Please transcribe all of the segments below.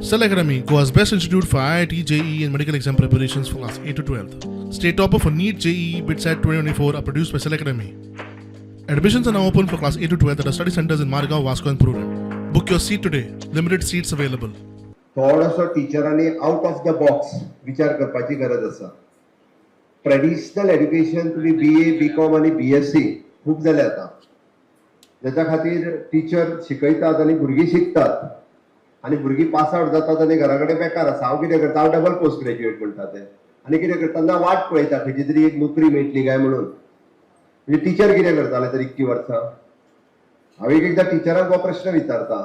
Cell Academy, Goa's best institute for IIT, JEE, and medical exam preparations for class 8 to 12. State topper for NEET, JEE, BITSAT 2024 are produced by Cell Academy. Admissions are now open for class 8 to 12 at our study centers in Margao, Vasco, and Purulem. Book your seat today. Limited seats available. थोडोसो टिचरांनी out of the box विचार करपाची गरज आसा. Traditional education तुमी बी ए, बी com आनी बी S C खूब जालें आतां, जेच्या खातीर टिचर शिकयतात आनी भुरगीं शिकतात आनी भुरगीं पास आवट जातात आनी घरा कडेन बेकार आसा. हांव कितें करता, हांव डबल पोस्ट ग्रॅज्युएट म्हणटा ते आनी कितें करता ना, वाट पळयता खंयची तरी एक नोकरी मेळटली काय म्हणून. म्हणजे टिचर कितें करताले तर इतकी वर्सां? हांव एक एकदां टिचरांक हो प्रश्न विचारता.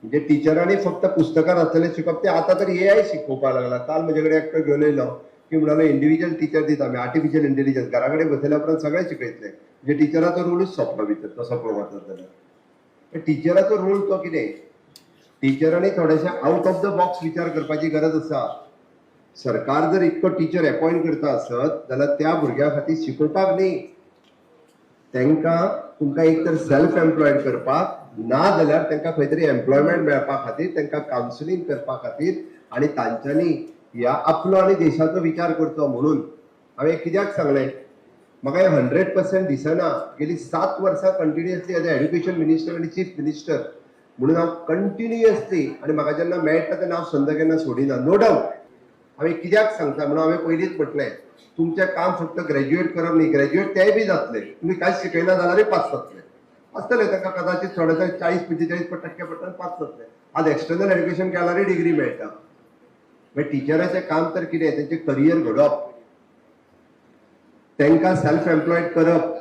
म्हणजे टिचरांनी फक्त पुस्तकां आसलेलें शिकप, ते आतां तर एआय शिकोवपाक लागला. काल म्हजे कडेन एकटो घेवन येयलो की म्हणालो, इंडिव्हिज्युअल टिचर दिता आमी, आर्टिफिशियल इंटेलिजन्स, घरा कडेन बसयल्या उपरांत सगळें शिकयतले. म्हणजे टिचराचो रोलूच सोंपलो भितर तसो पळोवंक वचत जाल्यार. टिचराचो रोल तो कितें, टिचरांनी थोडेशें आउट ऑफ the box विचार करपाची गरज आसा. सरकार जर इतको टिचर एपॉयंट करता आसत जाल्यार त्या भुरग्यां खातीर शिकोवपाक न्ही, तांकां तुमकां एक तर सेल्फ एम्प्लॉयड करपाक, ना जाल्यार तांकां खंय तरी एम्प्लॉयमेंट मेळपा खातीर तांकां कावन्सिलींग करपा खातीर आनी तांच्यांनी ह्या आपलो आनी देशाचो विचार करचो म्हणून. हांवें कित्याक सांगलें, म्हाका हें 100% दिसना. गेली 7 वर्सां continuously as a education minister आनी चीफ मिनिस्टर म्हणून हांव कंटिन्युअसली आनी म्हाका जेन्ना मेळटा तेन्ना हांव संद केन्ना सोडिना. नो डावट, हांवें कित्याक सांगता म्हणून हांवें पयलींच म्हटलें, तुमचें काम फक्त ग्रॅज्युएट करप न्ही. ग्रॅज्युएट तेय बी जातले, तुमी कांयच शिकयना जाल्यारूय पास जातले आसतले. तांकां कदाचित थोडे 40-45% पडटा, पास जातले. आज एक्सटर्नल एड्युकेशन केल्यारूय डिग्री मेळटा. मागीर टिचराचें काम तर कितें? तेंचें करियर घडोवप, तांकां सेल्फ एम्प्लॉयड करप.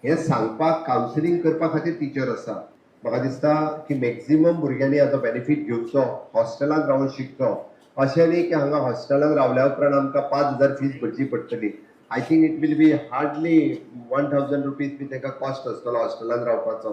हें सांगपाक, कावन्सिलींग करपा खातीर टिचर आसा. म्हाका दिसता की मॅक्झिमम भुरग्यांनी हाचो बेनिफीट घेवचो, हॉस्टेलांत रावन शिकचो. अशें न्ही की हांगा हॉस्टेलांत रावल्या उपरांत आमकां 5000 फीस भरची पडटली. I think it will be hardly ₹1000 B तांकां कॉस्ट आसतलो हॉस्टेलांत रावपाचो.